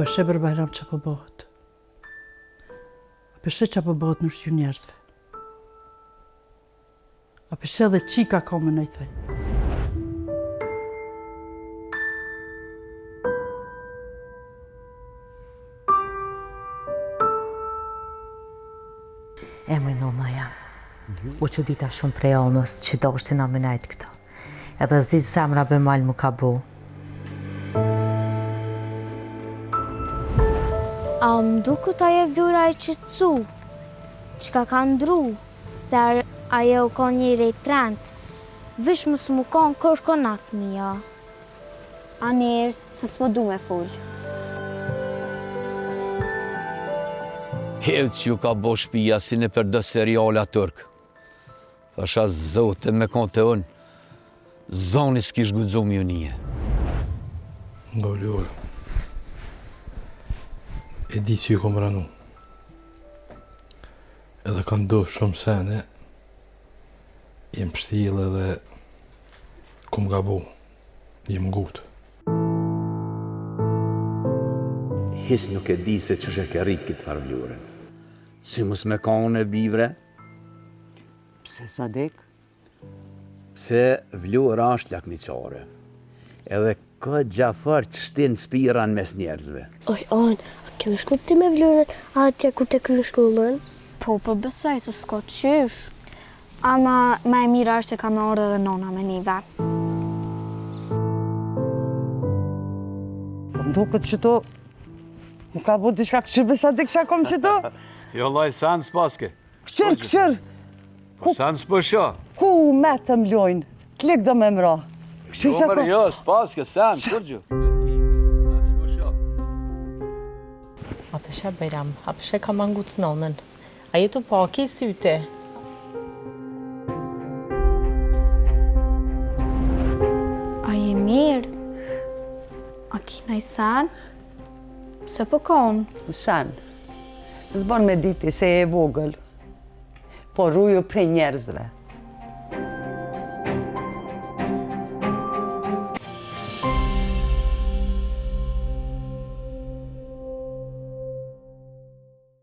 Po e sheh bre Bajram ça po bëhet. A pe sheh ça po bëhet në shqy njerëzve. A pe sheh dhe qika ka me nejtë. E moj nona jam. U çudita shumë prej onës që doshti na me nejtë këto. Edhe s'di zemra be mal mu ka bo. A më duket ajo Vlora e qetësu, çka ka ndru, se ajo u kon njeri i trent, veç mos mu kon kërkon a fëmija. A njerëz, se s'po du me fol. Hevë që ju ka bo shpia si nëpër do seriala turk. Pasha zotin me konë të unë, zoni s'kish guxu m'ju nije. Nga Vlora. E di që ju kom ranu. Edhe kanë ndodhë shumë sene, jem pështjellë edhe Kum gabu, jem ngut. Hiç nuk e di se qysh e ke rrit këtë farë Vlorën. Si mos me kon e bi bre? Pse Sadik? Pse Vlora është lakmiqare. Edhe kogja fort shtin spirra në mes njerëzve. Oj Anë, a ke me shku ti me Vlorën atje kur të kryn shkollën? Po, po besoj se s'ka qysh. Ama ma e mira është që ka me ardhë edhe nona me neve. Po më duket që to, më ka bo diçka kqyr be Sadik çka kom qëtu? Jo lloj sen s'paske. Kqyr, kqyr. Po sen s'po shoh. Ku metëm lojnë? Klik do me mra. Kqyr jo, kom... Jo, s'paske, sen, kurgjo. A pe sheh Bajram, a pe sheh ka ma nguc nonën. A je tu pa, ki syte? A je mirë? A ki naj sen? Pse po kon? Sen. S'bon me diti se je e vogël. Po ruju prej njerëzve.